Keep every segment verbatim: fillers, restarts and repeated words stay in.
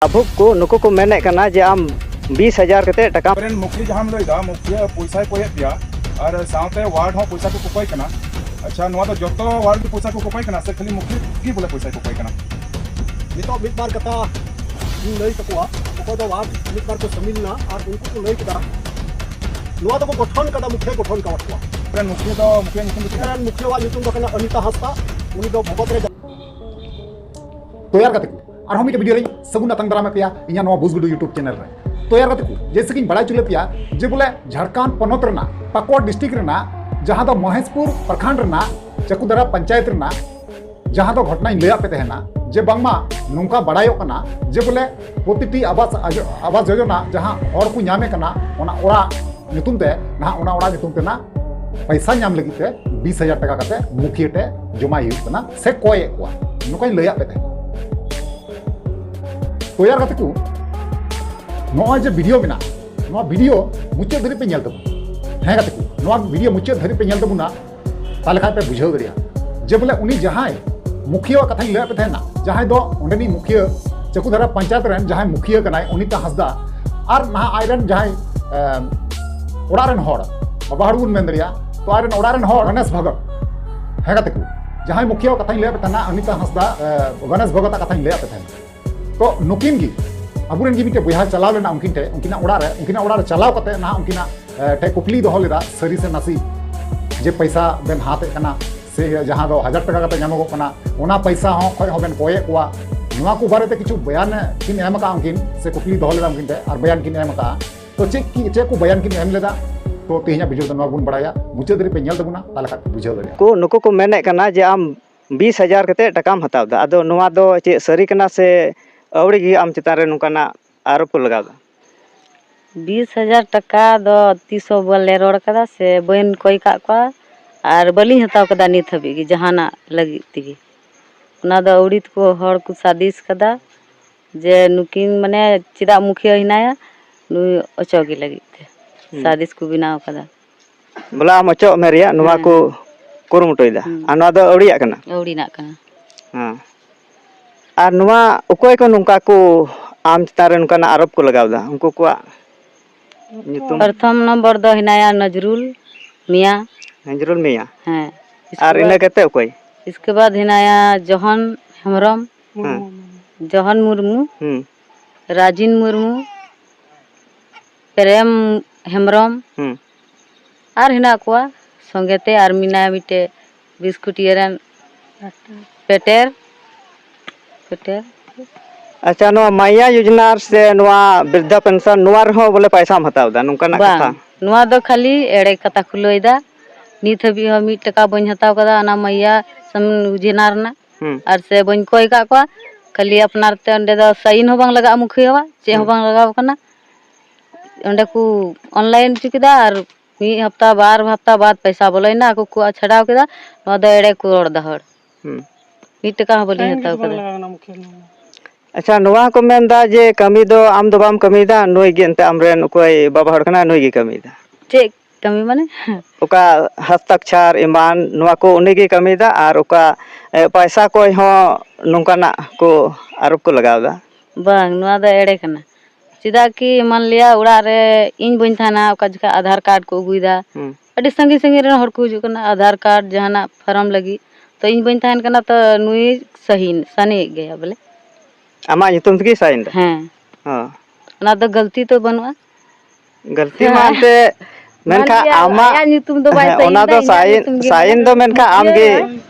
ᱟᱵᱷᱩᱠ ᱠᱚ ᱱᱩᱠᱩ ᱠᱚ ᱢᱮᱱᱮᱫ ᱠᱟᱱᱟ ᱡᱮ ᱟᱢ ᱵᱤᱥ ᱦᱟᱡᱟᱨ ᱠᱟᱛᱮ ᱴᱟᱠᱟ ᱟᱯᱮ ᱨᱮᱱ ᱢᱩᱠᱷᱤᱭᱟᱹ ᱡᱟᱦᱟᱸᱢ ᱞᱟᱹᱭᱫᱟ, ᱢᱩᱠᱷᱤᱭᱟᱹ ᱯᱚᱭᱥᱟᱭ ᱠᱚᱭᱮᱫ ᱯᱮᱭᱟ ᱟᱨ ᱥᱟᱶᱛᱮ ᱣᱟᱨᱰ ᱦᱚᱸ ᱯᱚᱭᱥᱟ ᱠᱚ ᱠᱚᱠᱚᱭ ᱠᱟᱱᱟ᱾ ᱟᱪᱪᱷᱟ, ᱱᱚᱣᱟ ᱫᱚ ᱡᱚᱛᱚ ᱣᱟᱨᱰ ᱜᱮ ᱯᱚᱭᱥᱟ ᱠᱚ ᱠᱚᱠᱚᱭ ᱠᱟᱱᱟ ᱥᱮ ᱠᱷᱟᱹᱞᱤ ᱢᱩᱠᱷᱤᱭᱟᱹ ᱜᱮ ᱵᱚᱞᱮ ᱯᱚᱭᱥᱟᱭ ᱠᱚᱠᱚᱭ ᱠᱟᱱᱟ? ᱱᱤᱛᱚᱜ ᱢᱤᱫ ᱵᱟᱨ ᱠᱟᱛᱷᱟ ᱤᱧ ᱞᱟᱹᱭ ᱛᱟᱠᱚᱣᱟ, ᱚᱠᱚᱭ ᱫᱚ ᱣᱟᱨᱰ ᱢᱤᱫ ᱵᱟᱨ ᱠᱚ ᱥᱟᱹᱢᱤᱞ ᱞᱮᱱᱟ ᱟᱨ ᱩᱱᱠᱩ ᱠᱚ ᱞᱟᱹᱭ ᱠᱮᱫᱟ, ᱱᱚᱣᱟ ᱫᱚᱠᱚ ᱜᱚᱴᱷᱚᱱ ᱠᱟᱫᱟ, ᱢᱩᱠᱷᱤᱭᱟᱹ ᱜᱚᱴᱷᱚᱱ ᱠᱟᱣᱟᱫ ᱠᱚᱣᱟ᱾ ᱟᱯᱮ ᱨᱮᱱ ᱢᱩᱠᱷᱤᱭᱟᱹ ᱫᱚ, ᱢᱩᱠᱷᱤᱭᱟᱹ ᱧᱩᱛᱩᱢ ᱫᱚ ᱪᱮᱫ ᱠᱟᱱᱟ? ᱟᱯᱮ ᱨᱮᱱ ᱢᱩᱠᱷᱤᱭᱟᱹᱣᱟᱜ ᱧᱩᱛᱩᱢ ᱫᱚ ᱠᱟᱱᱟ ᱚᱱᱤᱛᱟ ᱦᱟᱸᱥᱫᱟ, ᱩᱱᱤ ᱫᱚ ᱵᱷᱚᱜᱚᱛ ᱨᱮ ᱛᱚᱭᱟᱨ ᱠᱟᱛᱮ ᱠᱚ ᱟᱨᱦᱚᱸ ᱢᱤᱫᱴᱮᱡ ᱵᱷᱤᱰᱤᱭᱳ ᱨᱮᱧ ᱥᱟᱹᱜᱩᱱ ᱟᱛᱟᱝ ᱫᱟᱨᱟᱢᱮᱫ ᱯᱮᱭᱟ ᱤᱧᱟᱹᱜ ᱱᱚᱣᱟ ᱵᱩᱡᱽ ᱜᱩᱰᱩ YouTube ᱪᱮᱱᱮᱞ ᱨᱮ᱾ ᱛᱚᱭᱟᱨ ᱠᱟᱛᱮ ᱠᱚ ᱡᱮᱭᱥᱮ ᱠᱤᱧ ᱵᱟᱲᱟᱭ ᱦᱚᱪᱚ ᱞᱮᱫ ᱯᱮᱭᱟ ᱡᱮ ᱵᱚᱞᱮ ᱡᱷᱟᱲᱠᱷᱚᱸᱰ ᱯᱚᱱᱚᱛ ᱨᱮᱱᱟᱜ ᱯᱟᱠᱩᱲ ᱰᱤᱥᱴᱨᱤᱠᱴ ᱨᱮᱱᱟᱜ ᱡᱟᱦᱟᱸ ᱫᱚ ᱢᱚᱦᱮᱥᱯᱩᱨ ᱯᱨᱚᱠᱷᱚᱸᱰ ᱨᱮᱱᱟᱜ ᱪᱟᱠᱩᱫᱟᱨᱟ ᱯᱚᱧᱪᱟᱭᱮᱛ ᱨᱮᱱᱟᱜ ᱡᱟᱦᱟᱸ ᱫᱚ ᱜᱷᱚᱴᱚᱱᱟᱧ ᱞᱟᱹᱭᱟᱫ ᱯᱮ ᱛᱟᱦᱮᱱᱟ ᱡᱮ ᱵᱟᱝᱢᱟ ᱱᱚᱝᱠᱟ ᱵᱟᱲᱟᱭᱚᱜ ᱠᱟᱱᱟ ᱡᱮ ᱵᱚᱞᱮ ᱯᱨᱚᱛᱤᱴᱤ ᱟᱵᱟᱥ ᱟᱡ-, ᱟᱵᱟᱥ ᱡᱳᱡᱚᱱᱟ ᱡᱟᱦᱟᱸ ᱦᱚᱲ ᱠᱚ ᱧᱟᱢᱮ ᱠᱟᱱᱟ ᱚᱱᱟ ᱚᱲᱟᱜ ᱧᱩᱛᱩᱢ ᱛᱮ ᱱᱟᱦᱟᱜ ᱚᱱᱟ ᱚᱲᱟᱜ ᱧᱩᱛᱩᱢ ᱛᱮᱱᱟᱜ ᱯᱚᱭᱥᱟ ᱧᱟᱢ ᱞᱟᱹᱜᱤᱫ ᱛᱮ ᱵᱤᱥ ᱦᱟᱡᱟᱨ ᱴᱟᱠᱟ ᱠᱟᱛᱮ ᱢᱩᱠᱷᱤᱭᱟᱹ ᱴᱷᱮᱱ ᱡᱚᱢᱟᱭ ᱦᱩᱭᱩᱜ ᱠᱟᱱᱟ ᱥᱮ ᱠᱚᱭᱮᱫ ᱠᱚᱣᱟ, ᱱᱚᱝᱠᱟᱧ ᱞᱟᱹᱭᱟᱫ ᱯᱮ ᱛᱟᱦᱮᱸᱫ᱾ ᱛᱚᱭᱟᱨ ᱠᱟᱛᱮ ᱠᱚ ᱱᱚᱜᱼᱚᱭ ᱡᱮ ᱵᱷᱤᱰᱤᱭᱳ ᱢᱮᱱᱟᱜᱼᱟ, ᱱᱚᱣᱟ ᱵᱷᱤᱰᱤᱭᱳ ᱢᱩᱪᱟᱹᱫ ᱫᱷᱟᱹᱨᱤᱡ ᱯᱮ ᱧᱮᱞ ᱛᱟᱵᱚᱱᱟ᱾ ᱦᱮᱸ ᱜᱟᱛᱮ ᱠᱚ, ᱱᱚᱣᱟ ᱵᱷᱤᱰᱤᱭᱳ ᱢᱩᱪᱟᱹᱫ ᱫᱷᱟᱹᱨᱤᱡ ᱯᱮ ᱧᱮᱞ ᱛᱟᱵᱚᱱᱟ, ᱛᱟᱦᱚᱞᱮ ᱠᱷᱟᱱ ᱯᱮ ᱵᱩᱡᱷᱟᱹᱣ ᱫᱟᱲᱮᱭᱟᱜᱼᱟ ᱡᱮ ᱵᱚᱞᱮ ᱩᱱᱤ ᱡᱟᱦᱟᱸᱭ ᱢᱩᱠᱷᱤᱭᱟᱹᱣᱟᱜ ᱠᱟᱛᱷᱟᱧ ᱞᱟᱹᱭᱟᱫ ᱯᱮ ᱛᱟᱦᱮᱱᱟ, ᱡᱟᱦᱟᱸᱭ ᱫᱚ ᱚᱸᱰᱮᱱᱤᱡ ᱢᱩᱠᱷᱤᱭᱟᱹ ᱪᱟᱹᱠᱩᱫᱷᱟᱨᱟ ᱯᱚᱧᱪᱟᱭᱮᱛ ᱨᱮᱱ ᱡᱟᱦᱟᱸᱭ ᱢᱩᱠᱷᱤᱭᱟᱹ ᱠᱟᱱᱟᱭ ᱚᱱᱤᱛᱟ ᱦᱟᱸᱥᱫᱟ, ᱟᱨ ᱱᱟᱦᱟᱜ ᱟᱡ ᱨᱮᱱ ᱡᱟᱦᱟᱸᱭ, ᱮᱢ, ᱚᱲᱟᱜ ᱨᱮᱱ ᱦᱚᱲ, ᱵᱟᱵᱟ ᱦᱚᱲ ᱵᱚᱱ ᱢᱮᱱ ᱫᱟᱲᱮᱭᱟᱜᱼᱟ, ᱛᱚ ᱟᱡ ᱨᱮᱱ ᱚᱲᱟᱜ ᱨᱮᱱ ᱦᱚᱲ ᱜᱚᱱᱮᱥ ᱵᱷᱚᱜᱚᱛ, ᱦᱮᱸ ᱜᱟᱛᱮ ᱠᱚ, ᱡᱟᱦᱟᱸᱭ ᱢᱩᱠᱷᱤᱭᱟᱹᱣᱟᱜ ᱠᱟᱛᱷᱟᱧ ᱞᱟᱹᱭᱟᱫ ᱯᱮ ᱛᱟᱦᱮᱱᱟ ᱚᱱᱤᱛᱟ ᱦᱟᱸᱥᱫᱟ, ᱮ, ᱜᱚᱱᱮᱥ ᱵᱷᱚᱜᱚᱛᱟᱜ ᱠᱟᱛᱷᱟᱧ ᱞᱟᱹᱭᱟᱫ ᱯᱮ ᱛᱟᱦᱮᱱᱟ᱾ ᱛᱚ ᱱᱩᱠᱤᱱ ᱜᱮ ᱟᱵᱚᱨᱮᱱ ᱜᱮ ᱢᱤᱫᱴᱮᱡ ᱵᱚᱭᱦᱟ ᱪᱟᱞᱟᱣ ᱞᱮᱱᱟ ᱩᱱᱠᱤᱱ ᱴᱷᱮᱡ, ᱩᱱᱠᱤᱱᱟᱜ ᱚᱲᱟᱜ ᱨᱮ, ᱩᱱᱠᱤᱱᱟᱜ ᱚᱲᱟᱜ ᱨᱮ ᱪᱟᱞᱟᱣ ᱠᱟᱛᱮ ᱱᱟᱦᱟᱜ ᱩᱱᱠᱤᱱᱟᱜ, ᱮ, ᱴᱷᱮᱡ ᱠᱩᱠᱞᱤᱭ ᱫᱚᱦᱚ ᱞᱮᱫᱟ, ᱥᱟᱹᱨᱤ ᱥᱮ ᱱᱟᱥᱮ ᱡᱮ ᱯᱚᱭᱥᱟ ᱵᱮᱱ ᱦᱟᱛᱮᱫ ᱠᱟᱱᱟ ᱥᱮ ᱡᱟᱦᱟᱸ ᱫᱚ ᱦᱟᱡᱟᱨ ᱴᱟᱠᱟ ᱠᱟᱛᱮ ᱧᱟᱢᱚᱜᱚᱜ ᱠᱟᱱᱟ, ᱚᱱᱟ ᱯᱚᱭᱥᱟ ᱦᱚᱸ ᱠᱷᱚᱡ ᱦᱚᱸᱵᱮᱱ ᱠᱚᱭᱮᱫ ᱠᱚᱣᱟ᱾ ᱱᱚᱣᱟ ᱠᱚ ᱵᱟᱨᱮᱛᱮ ᱠᱤᱪᱷᱩ ᱵᱚᱭᱟᱱ ᱠᱤᱱ ᱮᱢ ᱟᱠᱟᱫᱼᱟ ᱩᱱᱠᱤᱱ, ᱥᱮ ᱠᱩᱠᱞᱤ ᱫᱚᱦᱚ ᱞᱮᱫᱟ ᱩᱱᱠᱤᱱ ᱴᱷᱮᱡ ᱟᱨ ᱵᱚᱭᱟᱱ ᱠᱤᱱ ᱮᱢ ᱟᱠᱟᱫᱼᱟ᱾ ᱛᱚ ᱪᱮᱫ ᱠᱤ, ᱪᱮᱫ ᱠᱚ ᱵᱚᱭᱟᱱ ᱠᱤᱱ ᱮᱢ ᱞᱮᱫᱟ? ᱛᱚ ᱛᱮᱦᱮᱧᱟᱜ ᱵᱷᱤᱰᱤᱭᱳ ᱫᱚ ᱱᱚᱣᱟ ᱵᱚᱱ ᱵᱟᱲᱟᱭᱟ, ᱢᱩᱪᱟᱹᱫ ᱫᱷᱟᱹᱨᱤᱡ ᱯᱮ ᱧᱮᱞ ᱛᱟᱵᱚᱱᱟ, ᱛᱟᱦᱚᱞᱮ ᱠᱷᱟᱡ ᱯᱮ ᱵᱩᱡᱷᱟᱹᱣ ᱫᱟᱲᱮᱭᱟᱜᱼᱟ᱾ ᱠᱚ, ᱱᱩᱠᱩ ᱠᱚ ᱢᱮᱱᱮᱫ ᱠᱟᱱᱟ ᱡᱮ ᱟᱢ ᱵᱤᱥ ᱦᱟᱡᱟᱨ ᱠᱟᱛᱮ ᱴᱟᱠᱟᱢ ᱦᱟᱛᱟᱣ ᱮᱫᱟ, ᱟᱫᱚ ᱱᱚᱣᱟ ᱫᱚ ᱪᱮᱫ ᱥᱟᱹᱨᱤ ᱠᱟᱱᱟ ᱥᱮ ᱟᱹᱣᱲᱤ ᱜᱮ ᱟᱢ ᱪᱮᱛᱟᱱ ᱨᱮ ᱱᱚᱝᱠᱟᱱᱟᱜ ᱟᱨᱳᱯ ᱠᱚ ᱞᱟᱜᱟᱣ ᱮᱫᱟ? ᱵᱤᱥ ᱦᱟᱡᱟᱨ ᱴᱟᱠᱟ ᱫᱚ ᱛᱤᱥ ᱦᱚᱸ ᱵᱟᱞᱮ ᱨᱚᱲ ᱠᱟᱫᱟ ᱥᱮ ᱵᱟᱹᱧ ᱠᱚᱭ ᱠᱟᱜ ᱠᱚᱣᱟ, ᱟᱨ ᱵᱟᱹᱞᱤᱧ ᱦᱟᱛᱟᱣ ᱠᱟᱫᱟ ᱱᱤᱛ ᱦᱟᱹᱵᱤᱡ ᱜᱮ ᱡᱟᱦᱟᱱᱟᱜ ᱞᱟᱹᱜᱤᱫ ᱛᱮᱜᱮ᱾ ᱚᱱᱟ ᱫᱚ ᱟᱹᱣᱲᱤ ᱛᱮᱠᱚ ᱦᱚᱲ ᱠᱚ ᱥᱟᱫᱤᱥ ᱠᱟᱫᱟ ᱡᱮ ᱱᱩᱠᱤᱱ ᱢᱟᱱᱮ ᱪᱮᱫᱟᱜ ᱢᱩᱠᱷᱤᱭᱟᱹ ᱦᱮᱱᱟᱭᱟ, ᱱᱩᱭ ᱚᱪᱚᱜᱮ ᱞᱟᱹᱜᱤᱫ ᱛᱮ ᱦᱩᱸ᱾ ᱥᱟᱫᱤᱥ ᱠᱚ ᱵᱮᱱᱟᱣ ᱠᱟᱫᱟ᱾ ᱵᱚᱞᱮ ᱟᱢ ᱚᱪᱚᱜ ᱢᱮ ᱨᱮᱭᱟᱜ ᱱᱚᱣᱟ ᱦᱮᱸ, ᱠᱚ ᱦᱮᱸ᱾ ᱠᱩᱨᱩᱢᱩᱴᱩᱭᱮᱫᱟ᱾ ᱦᱩᱸ᱾ ᱟᱨ ᱱᱚᱣᱟ ᱫᱚ ᱟᱹᱣᱲᱤᱭᱟᱜ ᱠᱟᱱᱟ? ᱟᱹᱣᱲᱤᱱᱟᱜ ᱠᱟᱱᱟ᱾ ᱦᱮᱸ᱾ ᱟᱨ ᱱᱚᱣᱟ ᱚᱠᱚᱭ ᱠᱚ ᱱᱚᱝᱠᱟ ᱠᱚ ᱟᱢ ᱪᱮᱛᱟᱱ ᱨᱮ ᱱᱚᱝᱠᱟᱱᱟᱜ ᱟᱨᱳᱯ ᱠᱚ ᱞᱟᱜᱟᱣ ᱮᱫᱟ, ᱩᱱᱠᱩ ᱠᱚᱣᱟᱜ ᱧᱩᱛᱩᱢ? ᱯᱨᱚᱛᱷᱚᱢ ᱱᱚᱢᱵᱚᱨ ᱫᱚ ᱦᱮᱱᱟᱭᱟ ᱱᱚᱡᱽᱨᱩᱞ ᱢᱤᱭᱟ᱾ ᱱᱚᱡᱽᱨᱩᱞ ᱢᱤᱭᱟ᱾ ᱦᱮᱸ᱾ ᱟᱨ ᱤᱥᱠᱮ ᱤᱱᱟᱹ ᱵᱟᱫ, ᱠᱟᱛᱮ ᱚᱠᱚᱭ? ᱤᱥᱠᱮ ᱵᱟᱫ ᱦᱮᱱᱟᱭᱟ ᱡᱚᱦᱚᱱ ᱦᱮᱢᱵᱨᱚᱢ, ᱦᱮᱸ᱾ ᱡᱚᱦᱚᱱ ᱢᱩᱨᱢᱩ, ᱦᱩᱸ᱾ ᱨᱟᱡᱤᱱ ᱢᱩᱨᱢᱩ, ᱯᱨᱮᱢ ᱦᱮᱢᱵᱨᱚᱢ, ᱦᱩᱸ᱾ ᱟᱨ ᱦᱮᱱᱟᱜ ᱠᱚᱣᱟ ᱥᱚᱸᱜᱮ ᱛᱮ, ᱟᱨ ᱢᱮᱱᱟᱭᱟ ᱢᱤᱫᱴᱮᱡ ᱵᱤᱥᱠᱩᱴᱤᱭᱟᱹ ᱨᱮᱱ ᱯᱮᱴᱮᱨ, ᱯᱮᱴᱮᱨ᱾ ᱟᱪᱪᱷᱟ, ᱱᱚᱣᱟ ᱢᱟᱭᱟ ᱭᱳᱡᱽᱱᱟ ᱥᱮ ᱱᱚᱣᱟ ᱵᱨᱤᱫᱽᱫᱷᱟ ᱯᱮᱱᱥᱚᱱ, ᱱᱚᱣᱟ ᱨᱮᱦᱚᱸ ᱵᱚᱞᱮ ᱯᱟᱭᱥᱟᱢ ᱦᱟᱛᱟᱣ ᱮᱫᱟ, ᱱᱚᱝᱠᱟᱱᱟᱜ ᱵᱟᱝ, ᱠᱟᱛᱷᱟ? ᱱᱚᱣᱟ ᱫᱚ ᱠᱷᱟᱹᱞᱤ ᱮᱲᱮ ᱠᱟᱛᱷᱟ ᱠᱚ ᱞᱟᱹᱭ ᱮᱫᱟ᱾ ᱱᱤᱛ ᱦᱟᱹᱵᱤᱡ ᱦᱚᱸ ᱢᱤᱫ ᱴᱟᱠᱟ ᱵᱟᱹᱧ ᱦᱟᱛᱟᱣ ᱠᱟᱫᱟ ᱚᱱᱟ ᱢᱟᱭᱟ ᱥᱮᱢ ᱭᱳᱡᱽᱱᱟ ᱨᱮᱱᱟᱜ᱾ ᱦᱩᱸ᱾ ᱟᱨ ᱥᱮ ᱵᱟᱹᱧ ᱠᱚᱭ ᱠᱟᱜ ᱠᱚᱣᱟ, ᱠᱷᱟᱹᱞᱤ ᱟᱯᱱᱟᱨ ᱛᱮ ᱚᱸᱰᱮ ᱫᱚ ᱥᱟᱭᱤᱱ ᱦᱚᱸ ᱵᱟᱝ ᱞᱟᱜᱟᱜᱼᱟ, ᱢᱩᱠᱷᱤᱭᱟᱹᱣᱟᱜ ᱪᱮᱫ ᱦᱚᱸ ᱦᱩᱸ᱾ ᱵᱟᱝ ᱞᱟᱜᱟᱣ ᱠᱟᱱᱟ᱾ ᱚᱸᱰᱮ ᱠᱚ ᱚᱱᱞᱟᱭᱤᱱ ᱦᱚᱪᱚ ᱠᱮᱫᱟ ᱟᱨ ᱢᱤᱫ ᱦᱟᱯᱛᱟ, ᱵᱟᱨ ᱦᱟᱯᱛᱟ ᱵᱟᱫ ᱯᱚᱭᱥᱟ ᱵᱚᱞᱚᱭᱮᱱᱟ, ᱟᱠᱚ ᱠᱚ ᱪᱷᱟᱰᱟᱣ ᱠᱮᱫᱟ᱾ ᱱᱚᱣᱟ ᱫᱚ ᱮᱲᱮ ᱠᱚ ᱨᱚᱲ ᱮᱫᱟ ᱦᱚᱲ᱾ ᱦᱩᱸ᱾ ᱢᱤᱫ ᱴᱟᱠᱟ ᱦᱚᱸ ᱵᱟᱹᱞᱤᱧ ᱦᱟᱛᱟᱣ ᱠᱟᱫᱟ᱾ ᱟᱪᱪᱷᱟ, ᱱᱚᱣᱟ ᱦᱚᱸᱠᱚ ᱢᱮᱱᱫᱟ ᱡᱮ ᱠᱟᱹᱢᱤ ᱫᱚ ᱟᱢ ᱫᱚ ᱵᱟᱢ ᱠᱟᱹᱢᱤᱭᱮᱫᱟ, ᱱᱩᱭ ᱜᱮ ᱮᱱᱛᱮ ᱟᱢᱨᱮᱱ ᱚᱠᱚᱭ ᱵᱟᱵᱟ ᱦᱚᱲ ᱠᱟᱱᱟᱭ, ᱱᱩᱭ ᱜᱮ ᱠᱟᱹᱢᱤᱭᱮᱫᱟ᱾ ᱪᱮᱫ ᱠᱟᱹᱢᱤ ᱢᱟᱱᱮ? ᱚᱠᱟ ᱦᱟᱥᱛᱟᱠᱪᱷᱟᱨ ᱮᱢᱟᱱ, ᱱᱚᱣᱟ ᱠᱚ ᱩᱱᱤ ᱜᱮ ᱠᱟᱹᱢᱤᱭᱮᱫᱟ, ᱟᱨ ᱚᱠᱟ, ᱮ, ᱯᱟᱭᱥᱟ ᱠᱚᱭ ᱦᱚᱸ ᱱᱚᱝᱠᱟᱱᱟᱜ ᱠᱚ ᱟᱨᱳᱯ ᱠᱚ ᱞᱟᱜᱟᱣ ᱮᱫᱟ᱾ ᱵᱟᱝ, ᱱᱚᱣᱟ ᱫᱚ ᱮᱲᱮ ᱠᱟᱱᱟ᱾ ᱪᱮᱫᱟᱜ ᱠᱤ ᱢᱟᱱᱞᱤᱭᱟ ᱚᱲᱟᱜ ᱨᱮ ᱤᱧ ᱵᱟᱹᱧ ᱛᱟᱦᱮᱱᱟ, ᱚᱠᱟ ᱡᱚᱠᱷᱟ ᱟᱫᱷᱟᱨ ᱠᱟᱨᱰ ᱠᱚ ᱟᱹᱜᱩᱭᱮᱫᱟ, ᱦᱩᱸ᱾ ᱟᱹᱰᱤ ᱥᱟᱺᱜᱤᱧ ᱥᱟᱺᱜᱤᱧ ᱨᱮᱱ ᱦᱚᱲ ᱠᱚ ᱦᱤᱡᱩᱜ ᱠᱟᱱᱟ ᱟᱫᱷᱟᱨ ᱠᱟᱨᱰ ᱡᱟᱦᱟᱱᱟᱜ ᱯᱷᱚᱨᱚᱢ ᱞᱟᱹᱜᱤᱫ, ᱛᱚ ᱤᱧ ᱵᱟᱹᱧ ᱛᱟᱦᱮᱱ ᱠᱟᱱᱟ, ᱛᱚ ᱱᱩᱭ ᱥᱟᱹᱦᱤ, ᱥᱟᱹᱦᱤᱭᱮᱫ ᱜᱮᱭᱟ ᱵᱚᱞᱮ᱾ ᱟᱢᱟᱜ ᱧᱩᱛᱩᱢ ᱛᱮᱜᱮ ᱥᱟᱭᱤᱱ ᱫᱟ? ᱦᱮᱸ᱾ ᱦᱚᱸ᱾ ᱚᱱᱟ ᱫᱚ ᱜᱟᱹᱞᱛᱤ ᱛᱚ ᱵᱟᱹᱱᱩᱜᱼᱟ᱾ ᱜᱟᱹᱞᱛᱤ ᱢᱟ ᱮᱱᱛᱮ, ᱢᱮᱱᱠᱷᱟᱱ ᱢᱟᱱᱞᱤᱭᱟ, ᱟᱢᱟᱜ, ᱟᱭᱟᱜ ᱧᱩᱛᱩᱢ ᱫᱚ ᱵᱟᱭ ᱦᱮᱸ, ᱥᱟᱭᱤᱱ ᱚᱱᱟ ᱫᱟ, ᱫᱚ ᱤᱧᱟᱹᱜ ᱥᱟᱭᱤᱱ, ᱧᱩᱛᱩᱢ ᱜᱮ ᱥᱟᱭᱤᱱ ᱢᱮᱱᱟᱜᱼᱟ᱾ ᱫᱚ ᱢᱮᱱᱠᱷᱟᱱ ᱟᱢ ᱜᱮ,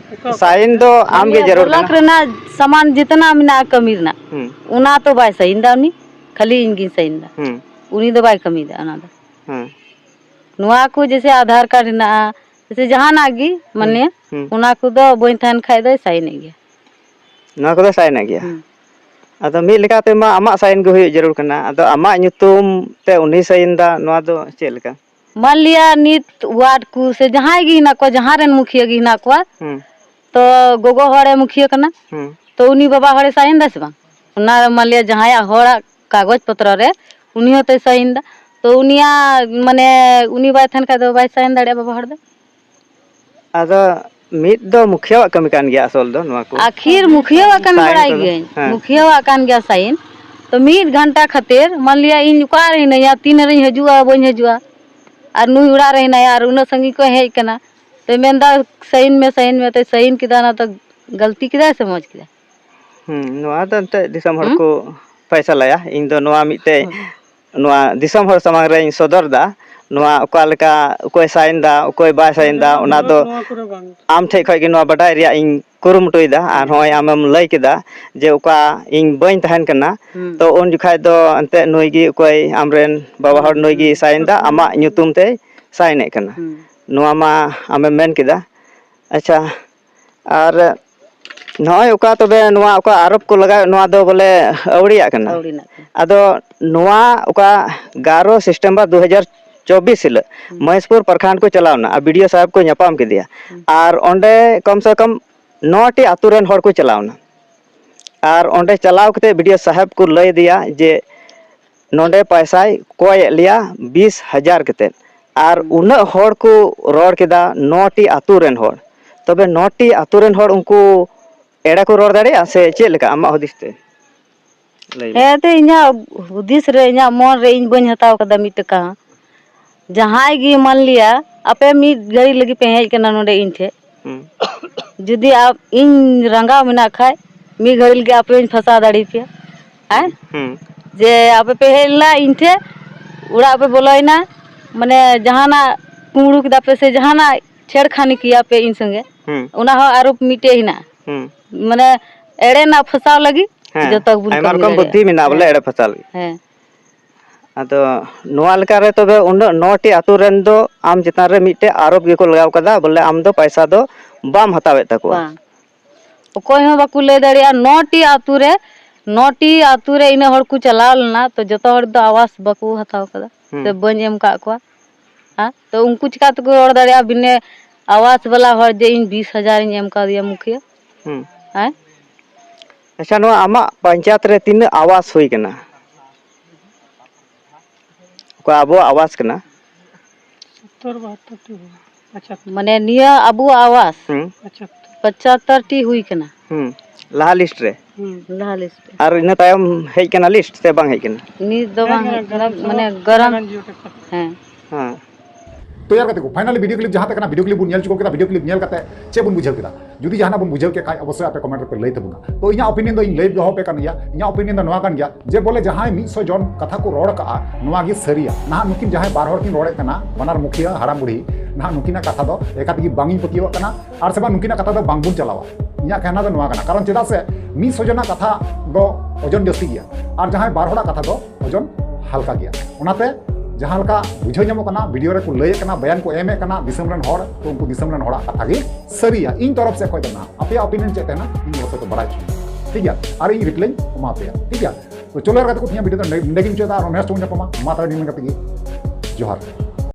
ᱥᱟᱭᱤᱱ ᱫᱚ ᱟᱢ ᱜᱮ ᱢᱟᱱᱞᱤᱭᱟ, ᱡᱟᱹᱨᱩᱲ ᱵᱞᱚᱠ ᱠᱟᱱᱟ᱾ ᱨᱮᱱᱟᱜ ᱥᱟᱢᱟᱱ ᱡᱤᱛᱱᱟ ᱢᱮᱱᱟᱜᱼᱟ ᱠᱟᱹᱢᱤ ᱨᱮᱱᱟᱜ, ᱦᱩᱸ᱾ ᱚᱱᱟ ᱛᱚ ᱵᱟᱭ ᱥᱟᱭᱤᱱ ᱫᱟ ᱩᱱᱤ, ᱠᱷᱟᱹᱞᱤ ᱤᱧ ᱜᱤᱧ ᱥᱟᱭᱤᱱ ᱫᱟ᱾ ᱦᱩᱸ᱾ ᱩᱱᱤ ᱫᱚ ᱵᱟᱭ ᱠᱟᱹᱢᱤᱭᱮᱫᱟ ᱚᱱᱟ ᱫᱚ᱾ ᱦᱩᱸ᱾ ᱱᱚᱣᱟ ᱠᱚ ᱡᱮᱭᱥᱮ ᱟᱫᱷᱟᱨ ᱠᱟᱨᱰ ᱦᱮᱱᱟᱜᱼᱟ, ᱡᱮᱭᱥᱮ ᱡᱟᱦᱟᱱᱟᱜ ᱜᱮ, ᱦᱩᱸ, ᱢᱟᱱᱮ, ᱦᱩᱸ᱾ ᱚᱱᱟ ᱠᱚᱫᱚ ᱵᱟᱹᱧ ᱛᱟᱦᱮᱱ ᱠᱷᱟᱡ ᱫᱚᱭ ᱥᱟᱭᱤᱱᱮᱫ ᱜᱮᱭᱟ᱾ ᱱᱚᱣᱟ ᱠᱚᱫᱚ ᱥᱟᱭᱤᱱᱮᱫ ᱜᱮᱭᱟ᱾ ᱦᱩᱸ᱾ ᱟᱫᱚ ᱢᱤᱫ ᱞᱮᱠᱟᱛᱮ ᱢᱟ ᱟᱢᱟᱜ ᱥᱟᱭᱤᱱ ᱜᱮ ᱦᱩᱭᱩᱜ ᱡᱟᱹᱨᱩᱲ ᱠᱟᱱᱟ, ᱟᱫᱚ ᱟᱢᱟᱜ ᱧᱩᱛᱩᱢ ᱛᱮ ᱩᱱᱤ ᱥᱟᱭᱤᱱ ᱫᱟ, ᱱᱚᱣᱟ ᱫᱚ ᱪᱮᱫ ᱞᱮᱠᱟ? ᱢᱟᱱᱞᱤᱭᱟ ᱱᱤᱛ ᱣᱟᱨᱰ ᱠᱚ ᱥᱮ ᱡᱟᱦᱟᱸᱭ ᱜᱮ ᱦᱮᱱᱟᱜ ᱠᱚᱣᱟ, ᱡᱟᱦᱟᱸ ᱨᱮᱱ ᱢᱩᱠᱷᱤᱭᱟᱹ ᱜᱮ ᱦᱮᱱᱟᱜ ᱠᱚᱣᱟ, ᱦᱩᱸ᱾ ᱛᱚ ᱜᱚᱜᱚ ᱦᱚᱲᱮ ᱢᱩᱠᱷᱤᱭᱟᱹ ᱠᱟᱱᱟ, ᱦᱩᱸ᱾ ᱛᱚ ᱩᱱᱤ ᱵᱟᱵᱟ ᱦᱚᱲᱮ ᱥᱟᱭᱤᱱ ᱫᱟ ᱥᱮ ᱵᱟᱝ? ᱚᱱᱟ ᱢᱟᱱᱞᱤᱭᱟ ᱡᱟᱦᱟᱸᱭᱟᱜ ᱦᱚᱲᱟᱜ ᱠᱟᱜᱚᱡᱽ ᱯᱚᱛᱨᱚ ᱨᱮ ᱩᱱᱤ ᱦᱚᱸᱛᱚᱭ ᱥᱟᱭᱤᱱ ᱫᱟ, ᱛᱚ ᱩᱱᱤᱭᱟᱜ ᱢᱟᱱᱮ ᱩᱱᱤ ᱵᱟᱭ ᱛᱟᱦᱮᱱ ᱠᱷᱟᱡ ᱫᱚ ᱵᱟᱭ ᱥᱟᱭᱤᱱ ᱫᱟᱲᱮᱭᱟᱜᱼᱟ ᱵᱟᱵᱟ ᱦᱚᱲ ᱫᱚ᱾ ᱟᱫᱚ ᱢᱤᱫ ᱫᱚ ᱢᱩᱠᱷᱤᱭᱟᱹᱣᱟᱜ ᱠᱟᱹᱢᱤ ᱠᱟᱱ ᱜᱮᱭᱟ ᱟᱥᱚᱞ ᱫᱚ ᱱᱚᱣᱟ ᱠᱚ᱾ ᱟᱹᱠᱷᱤᱨ ᱢᱩᱠᱷᱤᱭᱟᱹᱣᱟᱜ ᱠᱟᱱ ᱥᱟᱭᱤᱱ ᱵᱟᱲᱟᱭ ᱠᱚᱫᱚ, ᱜᱤᱭᱟᱹᱧ, ᱦᱮᱸ᱾ ᱢᱩᱠᱷᱤᱭᱟᱹᱣᱟᱜ ᱠᱟᱱ ᱜᱮᱭᱟ ᱥᱟᱭᱤᱱ, ᱛᱚ ᱢᱤᱫ ᱜᱷᱚᱱᱴᱟ ᱠᱷᱟᱹᱛᱤᱨ ᱢᱟᱱ ᱞᱤᱭᱟ ᱤᱧ ᱚᱠᱟ ᱨᱮ ᱦᱤᱱᱟᱹᱧᱟ, ᱛᱤᱱ ᱨᱤᱧ ᱦᱤᱡᱩᱜᱼᱟ, ᱵᱟᱹᱧ ᱦᱤᱡᱩᱜᱼᱟ, ᱟᱨ ᱱᱩᱭ ᱚᱲᱟᱜ ᱨᱮ ᱦᱮᱱᱟᱭᱟ ᱟᱨ ᱩᱱᱟᱹᱜ ᱥᱟᱺᱜᱤᱧ ᱠᱷᱚᱱ ᱦᱮᱡ ᱠᱟᱱᱟ, ᱛᱚ ᱢᱮᱱᱫᱟ ᱥᱟᱭᱤᱱ ᱢᱮ, ᱥᱟᱭᱤᱱ ᱢᱮ, ᱛᱚ ᱥᱟᱭᱤᱱ ᱠᱮᱫᱟ, ᱚᱱᱟ ᱫᱚ ᱜᱟᱹᱞᱛᱤ ᱠᱮᱫᱟᱭ ᱥᱮ ᱢᱚᱡᱽ ᱠᱮᱫᱟᱭ? ᱦᱩᱸ, ᱱᱚᱣᱟ ᱫᱚ ᱮᱱᱛᱮᱫ ᱫᱤᱥᱚᱢ ᱦᱚᱲ ᱦᱩᱸ? ᱠᱚ ᱯᱷᱟᱭᱥᱟᱞᱟᱭᱟ᱾ ᱤᱧ ᱫᱚ ᱱᱚᱣᱟ ᱢᱤᱫᱴᱮᱡ ᱦᱩᱸ᱾ ᱱᱚᱣᱟ ᱫᱤᱥᱚᱢ ᱦᱚᱲ ᱥᱟᱢᱟᱝ ᱨᱮᱧ ᱥᱚᱫᱚᱨ ᱫᱟ᱾ ᱱᱚᱣᱟ ᱚᱠᱟ ᱞᱮᱠᱟ, ᱚᱠᱚᱭ ᱥᱟᱭᱤᱱ ᱫᱟ, ᱚᱠᱚᱭ ᱵᱟᱭ ᱥᱟᱭᱤᱱ ᱫᱟ, ᱚᱱᱟ ᱫᱚ ᱟᱢ ᱴᱷᱮᱡ ᱠᱷᱚᱡ ᱜᱮ ᱱᱚᱣᱟ ᱵᱟᱰᱟᱭ ᱨᱮᱭᱟᱜ ᱤᱧ ᱠᱩᱨᱩᱢᱩᱴᱩᱭᱮᱫᱟ᱾ ᱟᱨ ᱦᱚᱸᱜᱼᱚᱭ ᱟᱢᱮᱢ ᱞᱟᱹᱭ ᱠᱮᱫᱟ ᱡᱮ ᱚᱠᱟ ᱤᱧ ᱵᱟᱹᱧ ᱛᱟᱦᱮᱱ ᱠᱟᱱᱟ, ᱦᱩᱸ᱾ ᱛᱚ ᱩᱱ ᱡᱚᱠᱷᱟᱡ ᱫᱚ ᱮᱱᱛᱮᱫ ᱱᱩᱭ ᱜᱮ ᱚᱠᱚᱭ ᱟᱢᱨᱮᱱ ᱵᱟᱵᱟ ᱦᱚᱲ ᱱᱩᱭ ᱜᱮ ᱥᱟᱭᱤᱱ ᱫᱟ, ᱟᱢᱟᱜ ᱧᱩᱛᱩᱢ ᱛᱮᱭ ᱥᱟᱭᱤᱱᱮᱫ ᱠᱟᱱᱟ᱾ ᱦᱩᱸ᱾ ᱱᱚᱣᱟ ᱢᱟ ᱟᱢᱮᱢ ᱢᱮᱱ ᱠᱮᱫᱟ᱾ ᱟᱪᱪᱷᱟ, ᱟᱨ ᱱᱚᱜᱼᱚᱭ ᱚᱠᱟ ᱛᱚᱵᱮ ᱱᱚᱣᱟ ᱚᱠᱟ ᱟᱨᱳᱯ ᱠᱚ ᱞᱟᱜᱟᱣᱮᱫ, ᱱᱚᱣᱟ ᱫᱚ ᱵᱚᱞᱮ ᱟᱹᱣᱲᱤᱭᱟᱜ ᱠᱟᱱᱟ᱾ ᱟᱹᱣᱲᱤᱱᱟᱜ ᱠᱟᱱᱟ᱾ ᱟᱫᱚ ᱱᱚᱣᱟ ᱚᱠᱟ ᱮᱜᱟᱨᱚ ᱥᱮᱯᱴᱮᱢᱵᱟᱨ ᱫᱩ ᱦᱟᱡᱟᱨ ᱪᱚᱵᱵᱤᱥ ᱦᱤᱞᱳᱜ ᱦᱩᱸ᱾ ᱢᱚᱦᱮᱥᱯᱩᱨ ᱯᱨᱚᱠᱷᱚᱸᱰ ᱠᱚ ᱪᱟᱞᱟᱣ ᱮᱱᱟ ᱟᱨ ᱵᱤ ᱰᱤ ᱳ ᱥᱟᱦᱮᱵᱽ ᱠᱚ ᱧᱟᱯᱟᱢ ᱠᱮᱫᱮᱭᱟ᱾ ᱦᱩᱸ᱾ ᱟᱨ ᱚᱸᱰᱮ ᱠᱚᱢ ᱥᱮ ᱠᱚᱢ ᱱᱚ ᱴᱤ ᱟᱛᱳ ᱨᱮᱱ ᱦᱚᱲ ᱠᱚ ᱪᱟᱞᱟᱣ ᱮᱱᱟ᱾ ᱟᱨ ᱚᱸᱰᱮ ᱪᱟᱞᱟᱣ ᱠᱟᱛᱮ ᱵᱤ ᱰᱤ ᱳ ᱥᱟᱦᱮᱵᱽ ᱠᱚ ᱞᱟᱹᱭ ᱟᱫᱮᱭᱟ ᱡᱮ ᱱᱚᱰᱮ ᱯᱟᱭᱥᱟᱭ ᱠᱚᱭᱮᱫ ᱞᱮᱭᱟ ᱵᱤᱥ ᱦᱟᱡᱟᱨ ᱠᱟᱛᱮᱫ᱾ ᱟᱨ ᱦᱩᱸ᱾ ᱩᱱᱟᱹᱜ ᱦᱚᱲ ᱠᱚ ᱨᱚᱲ ᱠᱮᱫᱟ ᱱᱚ ᱴᱤ ᱟᱛᱳ ᱨᱮᱱ ᱦᱚᱲ᱾ ᱛᱚᱵᱮ ᱱᱚ ᱴᱤ ᱟᱛᱳ ᱨᱮᱱ ᱦᱚᱲ ᱩᱱᱠᱩ ᱮᱲᱮ ᱠᱚ ᱨᱚᱲ ᱫᱟᱲᱮᱭᱟᱜᱼᱟ ᱥᱮ ᱪᱮᱫ ᱞᱮᱠᱟ ᱟᱢᱟᱜ ᱦᱩᱫᱤᱥ ᱛᱮ? ᱞᱟᱹᱭ ᱢᱮ᱾ ᱦᱮᱸ ᱛᱚ, ᱤᱧᱟᱹᱜ ᱦᱩᱫᱤᱥ ᱨᱮ, ᱤᱧᱟᱹᱜ ᱢᱚᱱ ᱨᱮ ᱤᱧ ᱵᱟᱹᱧ ᱦᱟᱛᱟᱣ ᱠᱟᱫᱟ ᱢᱤᱫ ᱴᱟᱠᱟ ᱦᱚᱸ᱾ ᱡᱟᱦᱟᱸᱭ ᱜᱮ ᱢᱟᱱ ᱞᱤᱭᱟ ᱟᱯᱮ ᱢᱤᱫ ᱜᱷᱟᱹᱲᱤ ᱞᱟᱹᱜᱤᱫ ᱯᱮ ᱦᱮᱡ ᱠᱟᱱᱟ ᱱᱚᱰᱮ ᱤᱧ ᱴᱷᱮᱡ, ᱦᱩᱸ᱾ ᱡᱩᱫᱤ ᱟᱯ-, ᱤᱧ ᱨᱟᱸᱜᱟᱣ ᱢᱮᱱᱟᱜ ᱠᱷᱟᱡ ᱢᱤᱫ ᱜᱷᱟᱹᱲᱤ ᱞᱟᱹᱜᱤᱫ ᱟᱯᱮ ᱦᱚᱸᱧ ᱯᱷᱟᱸᱥᱟᱣ ᱫᱟᱲᱮ ᱯᱮᱭᱟ᱾ ᱦᱮᱸ? ᱦᱩᱸ᱾ ᱡᱮ ᱟᱯᱮ ᱯᱮ ᱦᱮᱡ ᱞᱮᱱᱟ ᱤᱧ ᱴᱷᱮᱡ, ᱚᱲᱟᱜ ᱯᱮ ᱵᱚᱞᱚᱭᱮᱱᱟ, ᱢᱟᱱᱮ ᱡᱟᱦᱟᱱᱟᱜ ᱠᱩᱢᱵᱽᱲᱩ ᱠᱮᱫᱟ ᱯᱮ ᱥᱮ ᱡᱟᱦᱟᱱᱟᱜ ᱪᱷᱮᱲᱠᱷᱟᱱᱤ ᱠᱮᱭᱟ ᱯᱮ ᱤᱧ ᱥᱚᱸᱜᱮ, ᱦᱩᱸ᱾ ᱚᱱᱟ ᱦᱚᱸ ᱟᱨᱳᱯ ᱢᱤᱫᱴᱮᱡ ᱦᱮᱱᱟᱜᱼᱟ᱾ ᱦᱩᱸ᱾ ᱢᱟᱱᱮ ᱮᱲᱮ ᱨᱮᱱᱟᱜ ᱯᱷᱟᱥᱟᱣ ᱞᱟᱹᱜᱤᱫ ᱦᱮᱸ, ᱡᱚᱛᱚ ᱜᱮᱵᱚᱱ ᱟᱭᱢᱟ ᱠᱟᱹᱢᱤ ᱨᱚᱠᱚᱢ ᱫᱟᱲᱮᱭᱟᱜᱼᱟ᱾ ᱵᱩᱫᱽᱫᱷᱤ ᱢᱮᱱᱟᱜᱼᱟ ᱵᱚᱞᱮ ᱦᱮᱸ᱾ ᱮᱲᱮ ᱯᱷᱟᱥᱟᱣ ᱞᱟᱹᱜᱤᱫ᱾ ᱦᱮᱸ᱾ ᱟᱫᱚ ᱱᱚᱣᱟ ᱞᱮᱠᱟᱨᱮ ᱛᱚᱵᱮ ᱩᱱᱟᱹᱜ ᱱᱚ ᱴᱤ ᱟᱛᱳ ᱨᱮᱱ ᱫᱚ ᱟᱢ ᱪᱮᱛᱟᱱ ᱨᱮ ᱢᱤᱫᱴᱮᱡ ᱟᱨᱳᱯ ᱜᱮᱠᱚ ᱞᱟᱜᱟᱣ ᱠᱟᱫᱟ, ᱵᱚᱞᱮ ᱟᱢ ᱫᱚ ᱯᱟᱭᱥᱟ ᱫᱚ ᱵᱟᱢ ᱦᱟᱛᱟᱣᱮᱫ ᱛᱟᱠᱚᱣᱟ᱾ ᱵᱟᱝ, ᱚᱠᱚᱭ ᱦᱚᱸ ᱵᱟᱠᱚ ᱞᱟᱹᱭ ᱫᱟᱲᱮᱭᱟᱜᱼᱟ᱾ ᱱᱚ ᱴᱤ ᱟᱛᱳ ᱨᱮ, ᱱᱚ ᱴᱤ ᱟᱛᱳ ᱨᱮ ᱤᱱᱟᱹᱜ ᱦᱚᱲ ᱠᱚ ᱪᱟᱞᱟᱣ ᱞᱮᱱᱟ, ᱛᱚ ᱡᱚᱛᱚ ᱦᱚᱲ ᱫᱚ ᱟᱣᱟᱥ ᱵᱟᱠᱚ ᱦᱟᱛᱟᱣ ᱠᱟᱫᱟ, ᱦᱩᱸ᱾ ᱥᱮ ᱵᱟᱹᱧ ᱮᱢ ᱠᱟᱜ ᱠᱚᱣᱟ᱾ ᱦᱮᱸ? ᱛᱚ ᱩᱱᱠᱩ ᱪᱤᱠᱟ ᱛᱮᱠᱚ ᱨᱚᱲ ᱫᱟᱲᱮᱭᱟᱜᱼᱟ ᱵᱤᱱᱟᱹ ᱟᱣᱟᱥ ᱵᱟᱞᱟ ᱦᱚᱲ ᱡᱮ ᱤᱧ ᱵᱤᱥ ᱦᱟᱡᱟᱨ ᱤᱧ ᱮᱢ ᱠᱟᱣᱫᱮᱭᱟ ᱢᱩᱠᱷᱤᱭᱟᱹ? ᱦᱩᱸ᱾ ᱦᱮᱸ? ᱟᱪᱪᱷᱟ, ᱱᱚᱣᱟ ᱟᱢᱟᱜ ᱯᱚᱧᱪᱟᱭᱮᱛ ᱨᱮ ᱛᱤᱱᱟᱹᱜ ᱟᱣᱟᱥ ᱦᱩᱭ ᱠᱟᱱᱟ? ᱚᱠᱟ ᱟᱵᱚᱣᱟᱜ ᱟᱣᱟᱥ ᱠᱟᱱᱟ? ᱢᱟᱱᱮ ᱱᱤᱭᱟᱹ ᱟᱵᱚᱣᱟᱜ ᱟᱣᱟᱥ ᱦᱩᱸ᱾ ᱯᱚᱸᱪᱟᱛᱛᱳᱨ ᱴᱤ ᱦᱩᱭ ᱠᱟᱱᱟ᱾ ᱦᱩᱸ᱾ ᱞᱟᱦᱟ list ᱨᱮ? ᱦᱩᱸ, ᱞᱟᱦᱟ ᱞᱤᱥᱴ᱾ ᱟᱨ ᱤᱱᱟᱹ ᱛᱟᱭᱚᱢ ᱦᱮᱡ ᱠᱟᱱᱟ ᱞᱤᱥᱴ ᱥᱮ ᱵᱟᱝ ᱦᱮᱡ ᱠᱟᱱᱟ? ᱱᱤᱛ ᱫᱚ ᱵᱟᱝ ᱦᱮᱡ ᱠᱟᱱᱟ, ᱢᱟᱱᱮ ᱜᱟᱨᱟᱢ᱾ ᱦᱮᱸ᱾ ᱦᱮᱸ᱾ ᱛᱚ ᱭᱟᱨ ᱜᱟᱛᱮ ᱠᱚ, ᱯᱷᱟᱭᱱᱟᱞᱤ ᱵᱷᱤᱰᱤᱭᱳ ᱠᱞᱤᱯ ᱡᱟᱦᱟᱸ ᱛᱟᱦᱮᱸ ᱠᱟᱱᱟ, ᱵᱷᱤᱰᱤᱭᱳ ᱠᱞᱤᱯ ᱵᱚᱱ ᱧᱮᱞ ᱪᱩᱠᱟᱹᱣ ᱠᱮᱫᱟ᱾ ᱵᱷᱤᱰᱤᱭᱳ ᱠᱞᱤᱯ ᱧᱮᱞ ᱠᱟᱛᱮ ᱪᱮᱫ ᱵᱚᱱ ᱵᱩᱡᱷᱟᱹᱣ ᱠᱮᱫᱟ? ᱡᱩᱫᱤ ᱡᱟᱦᱟᱱᱟᱜ ᱵᱚᱱ ᱵᱩᱡᱷᱟᱹᱣ ᱠᱮᱫ ᱠᱷᱟᱡ, ᱚᱵᱚᱥᱥᱳᱭ ᱟᱯᱮ ᱠᱚᱢᱮᱱᱴ ᱨᱮᱯᱮ ᱞᱟᱹᱭ ᱛᱟᱵᱚᱱᱟ᱾ ᱛᱚ ᱤᱧᱟᱹᱜ ᱚᱯᱤᱱᱤᱭᱚᱱ ᱫᱚ ᱤᱧ ᱞᱟᱹᱭ ᱫᱚᱦᱚ ᱯᱮ ᱠᱟᱱ ᱜᱮᱭᱟ᱾ ᱤᱧᱟᱹᱜ ᱚᱯᱤᱱᱤᱭᱚᱱ ᱫᱚ ᱱᱚᱣᱟ ᱠᱟᱱ ᱜᱮᱭᱟ ᱡᱮ ᱵᱚᱞᱮ ᱡᱟᱦᱟᱸᱭ ᱢᱤᱫ ᱥᱚ ᱡᱚᱱ ᱠᱟᱛᱷᱟ ᱠᱚ ᱨᱚᱲ ᱠᱟᱜᱼᱟ, ᱱᱚᱣᱟ ᱜᱮ ᱥᱟᱹᱨᱤᱭᱟ᱾ ᱱᱟᱦᱟᱜ ᱱᱩᱠᱤᱱ ᱡᱟᱦᱟᱸᱭ ᱵᱟᱨ ᱦᱚᱲ ᱠᱤᱱ ᱨᱚᱲᱮᱫ ᱠᱟᱱᱟ, ᱵᱟᱱᱟᱨ ᱢᱩᱠᱷᱤᱭᱟᱹ ᱦᱟᱲᱟᱢ ᱵᱩᱲᱦᱤ, ᱱᱟᱦᱟᱜ ᱱᱩᱠᱤᱱᱟᱜ ᱠᱟᱛᱷᱟ ᱫᱚ ᱮᱠᱟᱛ ᱜᱮ ᱵᱟᱝ ᱤᱧ ᱯᱟᱹᱛᱭᱟᱹᱣᱟᱜ ᱠᱟᱱᱟ᱾ ᱟᱨ ᱥᱮ ᱵᱟᱝ ᱱᱩᱠᱤᱱᱟᱜ ᱠᱟᱛᱷᱟ ᱫᱚ ᱵᱟᱝ ᱵᱚᱱ ᱪᱟᱞᱟᱣᱟ᱾ ᱤᱧᱟᱹᱜ ᱠᱟᱛᱷᱟ ᱫᱚ ᱱᱚᱣᱟ ᱠᱟᱱᱟ, ᱠᱟᱨᱚᱱ ᱪᱮᱫᱟᱜ ᱥᱮ ᱢᱤᱫ ᱥᱚ ᱡᱚᱱᱟᱜ ᱠᱟᱛᱷᱟ ᱫᱚ ᱳᱡᱚᱱ ᱡᱟᱹᱥᱛᱤ ᱜᱮᱭᱟ, ᱟᱨ ᱡᱟᱦᱟᱸᱭ ᱵᱟᱨ ᱦᱚᱲᱟᱜ ᱠᱟᱛᱷᱟ ᱫᱚ ᱳᱡᱚᱱ ᱦᱟᱞᱠᱟ ᱜᱮᱭᱟ᱾ ᱚᱱᱟᱛᱮ ᱡᱟᱦᱟᱸ ᱞᱮᱠᱟ ᱵᱩᱡᱷᱟᱹᱣ ᱧᱟᱢᱚᱜ ᱠᱟᱱᱟ, ᱵᱷᱤᱰᱤᱭᱳ ᱨᱮᱠᱚ ᱞᱟᱹᱭᱮᱫ ᱠᱟᱱᱟ, ᱵᱚᱭᱟᱱ ᱠᱚ ᱮᱢᱮᱫ ᱠᱟᱱᱟ ᱫᱤᱥᱚᱢ ᱨᱮᱱ ᱦᱚᱲ, ᱛᱚ ᱩᱱᱠᱩ ᱫᱤᱥᱚᱢ ᱨᱮᱱ ᱦᱚᱲᱟᱜ ᱠᱟᱛᱷᱟ ᱜᱮ ᱥᱟᱹᱨᱤᱭᱟ᱾ ᱤᱧ ᱛᱚᱨᱚᱯ ᱥᱮᱫ ᱠᱷᱚᱱ ᱫᱚ ᱱᱟᱦᱟᱜ, ᱟᱯᱮᱭᱟᱜ ᱚᱯᱤᱱᱤᱭᱚᱱ ᱪᱮᱫ ᱛᱟᱦᱮᱱᱟ, ᱤᱧ ᱚᱵᱚᱥᱥᱳᱭ ᱯᱮ ᱵᱟᱲᱟᱭ ᱦᱚᱪᱚᱧᱟ, ᱴᱷᱤᱠ ᱜᱮᱭᱟ? ᱟᱨ ᱤᱧ ᱨᱤᱯᱞᱟᱭᱤᱧ ᱮᱢᱟ ᱯᱮᱭᱟ, ᱴᱷᱤᱠ ᱜᱮᱭᱟ? ᱛᱚ ᱪᱚᱞᱚ ᱭᱟᱨ ᱜᱟᱛᱮ ᱠᱚ, ᱛᱮᱦᱮᱧᱟᱜ ᱵᱷᱤᱰᱤᱭᱳ ᱫᱚ ᱱᱚᱰᱮ ᱱᱚᱰᱮ ᱜᱮᱧ ᱢᱩᱪᱟᱹᱫᱟ᱾ ᱟᱨ ᱱᱮᱠᱥᱴ ᱵᱚᱱ ᱧᱟᱯᱟᱢᱟ᱾ ᱢᱟ ᱛᱟᱦᱞᱮ ᱱᱤᱭᱟᱹ ᱢᱮᱱ ᱠᱟᱛᱮ ᱜᱮ ᱡᱚᱦᱟᱨ᱾